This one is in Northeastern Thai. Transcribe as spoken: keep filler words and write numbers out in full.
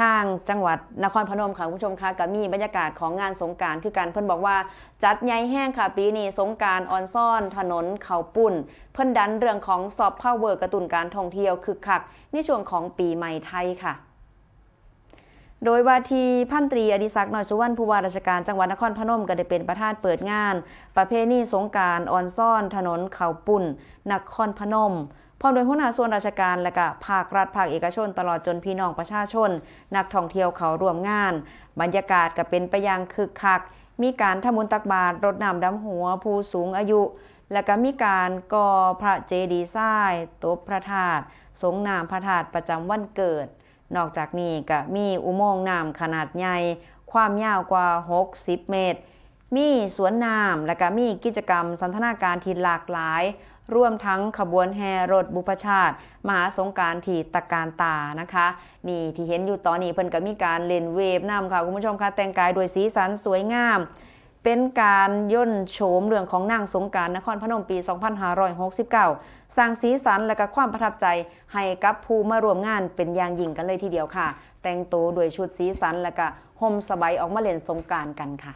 ทางจังหวัดนครพนมค่ะคุณผู้ชมคะ ก็มีบรรยากาศของงานสงกรานต์คือกัน เพิ่นบอกว่าจัดใหญ่แฮงค่ะ ปีนี้สงกรานต์ออนซอนถนนข้าวปุ้น เพิ่นดันเรื่องของซอฟต์พาวเวอร์กระตุ้นการท่องเที่ยวคึกคักในช่วงของปีใหม่ไทยค่ะ โดยว่าที่พันตรีอดิศักดิ์ น้อยสุวรรณ ผู้ว่าราชการจังหวัดนครพนม ก็ได้เป็นประธานเปิดงานประเพณีสงกรานต์ออนซอนถนนข้าวปุ้น นครพนม พร้อมด้วยหัวหน้าส่วนราชการ และก็ภาครัฐภาคเอกชน ตลอดจนพี่น้องประชาชน นักท่องเที่ยวเข้าร่วมงาน บรรยากาศก็เป็นไปอย่างคึกคัก มีการทำบุญตักบาตรรดน้ำดำหัวผู้สูงอายุ และก็มีการก่อพระเจดีย์ทรายตบพระธาตุสงน้ำพระธาตุประจำวันเกิด นอกจากนี้ก็มีอุโมงค์น้ำขนาดใหญ่ ความยาวกว่า หกสิบ เมตร มีสวนน้ำ และก็มีกิจกรรมสันทนาการที่หลากหลาย รวมทั้งขบวนแห่รถบุพชาติ มหาสงกรานต์ที่ตระการตานะคะ นี่ที่เห็นอยู่ตอนนี้เพิ่นก็มีการเล่นเวฟนำค่ะคุณผู้ชมคะ แต่งกายด้วยสีสันสวยงาม เป็นการย่นโฉมเรื่องของนางสงกรานต์นครพนมปี สองพันห้าร้อยหกสิบเก้า สร้างสีสันและก็ความประทับใจให้กับผู้มาร่วมงานเป็นอย่างยิ่งกันเลยทีเดียวค่ะ แต่งตัวด้วยชุดสีสันและก็ห่มสบายออกมาเล่นสงกรานต์กันค่ะ